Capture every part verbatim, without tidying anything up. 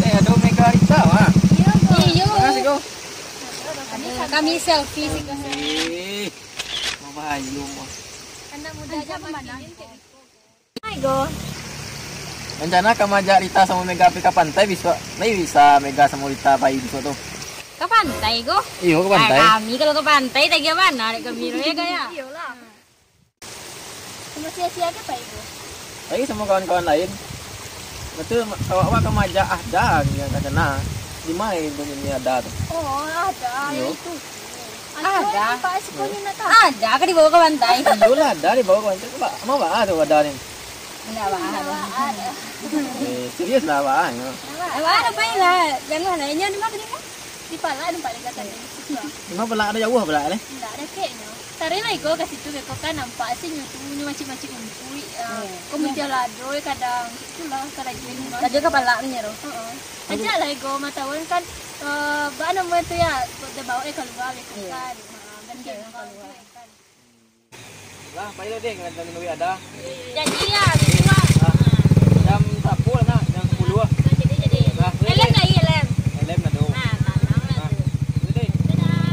Eh, ado Mega Rita, wah. Iyo, Go. Iyo. Makasih, Go. Kami selfie sih, Go. Eh, babahayo, Go. Anak muda zaman kini kayak gitu. Hai, Go. Rencana ka maajak Rita samo Mega pai ka pantai bisuak. Lai bisa Mega samo Rita pai bisuak tu? Ka pantai, Go? Iyo, ka pantai. Ah, kami kalau ka pantai, tagih bana dek kami, yo, Ga, yo? Iyolah. Samo sia-sia aja pai tu. Pai samo kawan-kawan lain. Batua, awak-awak ka maajak Ahda nan ka sana. Di ma itu ini Ahda tu? Oh, Ahda, Iyo. Itu. Ahda. Nampak siko ni nak tahu. Ahda ka dibawa ka pantai? Iyolah, Ahda dibawa ka pantai. Ba-, ma baa tu Ahda ni? Indak baa. Indak baa. Eh, serius lah baa, yo. Indak baa, pai lah. Jangan lah, inyo di ma tadi, Ga? Di palak nampak dek Ga tadi. Di ma palak, ado jauah palak, leh? Indak, dakeknyo. Taruih lah Go ka situ, beko kan nampak sih nyo tu, nyo macik-macik umpuik, ah, Iyo. Ko muntiang lado, eh, kadang. Itulah, kadang di rumah. Rajo ka palak nyo tu. Heeh. Ajak lah Go, ma tahu kan, eh, baa namo tu yo, dah bawa, eh, kalua, beko Iyo. Kan. Ha, ganti Iyo, kalua. Lah, pai lah deh, ngantarin duit Ahda. Jadi lah, jadi lah. Ah, jam sapuluah lah, nak? Jam sapuluah lah. Nah, jadi, jadi. Lah, jadi Elem deh. Lah, Elem. Elem lah tu. Nah, tanang lah Nah, tu. Jadi deh. Dadah.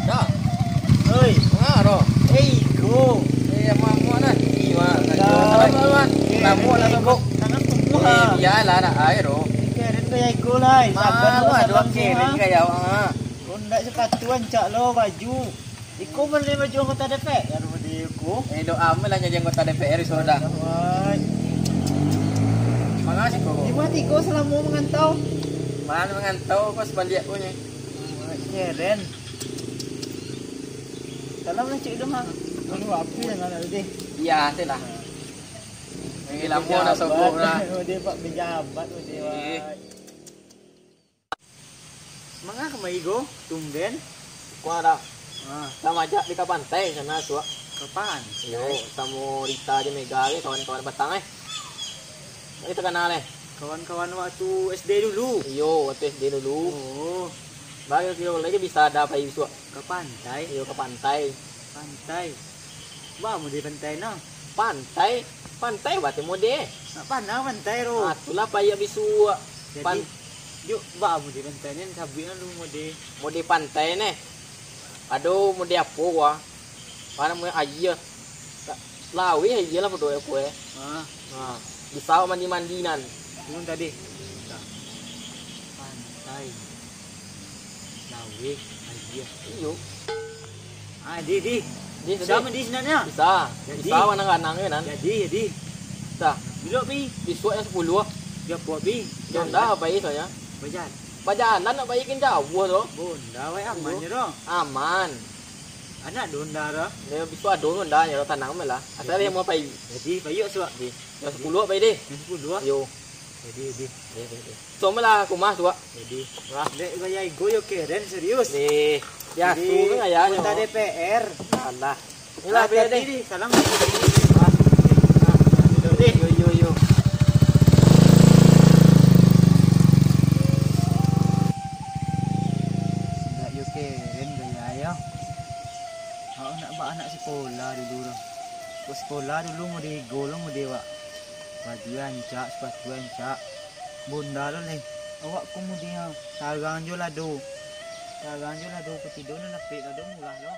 Dah. Oi, manga ro? Eh, Igo. Eh, amuah-amuah nah. Ih, mak. Dah. Salam, salam, salam. Eh, Namo lah, Igo. Salam semua. Eh, bialah, nak air, ro. Keren gaya Igo lah. Sabar, Malu lah, aduh, salam keren semua. Gaya awak, ha. Kondak sepatu, ancak lo, baju. Iko mambali baju anggota D P R mode iko. Eh, doa amuah lah jadi anggota D P R, sudah. Wai. Makasih, ko. Di ma Igo salamo mangantau? Mano mangantau, ko sabaliak ko nyo. Wai, keren. Salam lah, Cik Dong, ha. Anu, api yang anak tadi. Iyo, tu lah. Eh, lamo dah sobok lah. Mode Pak Pejabat, mode, Eh. wai. Manga kamari ko, tumben? Ko ado. Ha. Ka maajak pai ka pantai sana, suak. Ka pantai? Iyo, samo Rita jo Mega ko, kawan-kawan batang, eh. Lai takana, eh. Kawan-kawan waktu S D dulu? Iyo, waktu S D dulu. Oh. Baa, kiro-kiro lai bisa Ahda pai bisuak? Ka pantai? Iyo, ka pantai. Pantai. Baa mode pantai no? Pantai? Pantai baa tu mode? Nak panah pantai tu. Ah, tu lah payah bisuak. Jadi, Pan- juk baa mode pantai ni, sabuiklah dulu mode. Mode pantai ni. Ado mode apo, wah? Apo namo, aia. Laweh aia lah pado apo, eh. Ha. Ha. Bisa mandi-mandi nan. Turun tadi. Pantai. Laweh aia. Iyo. Ah, di, di. Di, Bisa tadi. Mandi sinan yo? Bisa. Jadi. Bisa, kanang-kanang kan. Jadi, jadi. Dah. Bilo pai? Bisuak jam sapuluah. Jam apo pai? Jam dah pai soalnyo. Bajalan. Bajalan nak pai kan jauah tu. Honda wai aman Iyo. Nyo tu. Aman. Anak ado Honda tu. Yo, bisuak ado Honda nyo, tanang bae lah. Asal Jadi. Yang mau pai. Jadi, pai yo suak. Di. Jam sapuluah pai deh. Jam sapuluah? Yo. Jadi, jadi. Yo, yo, yo. Sombong lah, aku mah suak. Jadi. Wah. Dek gaya Igo yo keren, serius. Deh. Biaso Jadi, kan gaya nyo. Anggota D P R. Alah. Inilah, hati-hati deh. Salam. Yo, yo, yo. Ndak yo keren gaya yo. Awak nak bak anak sekolah dulu tu. Kok sekolah dulu mode Igo lo mode wak. Baju ancak, sepatu ancak. Honda lo leh. Awak ko mode sarang jo lado. Sarang jo lado, kutido nan dapek lado murah lo.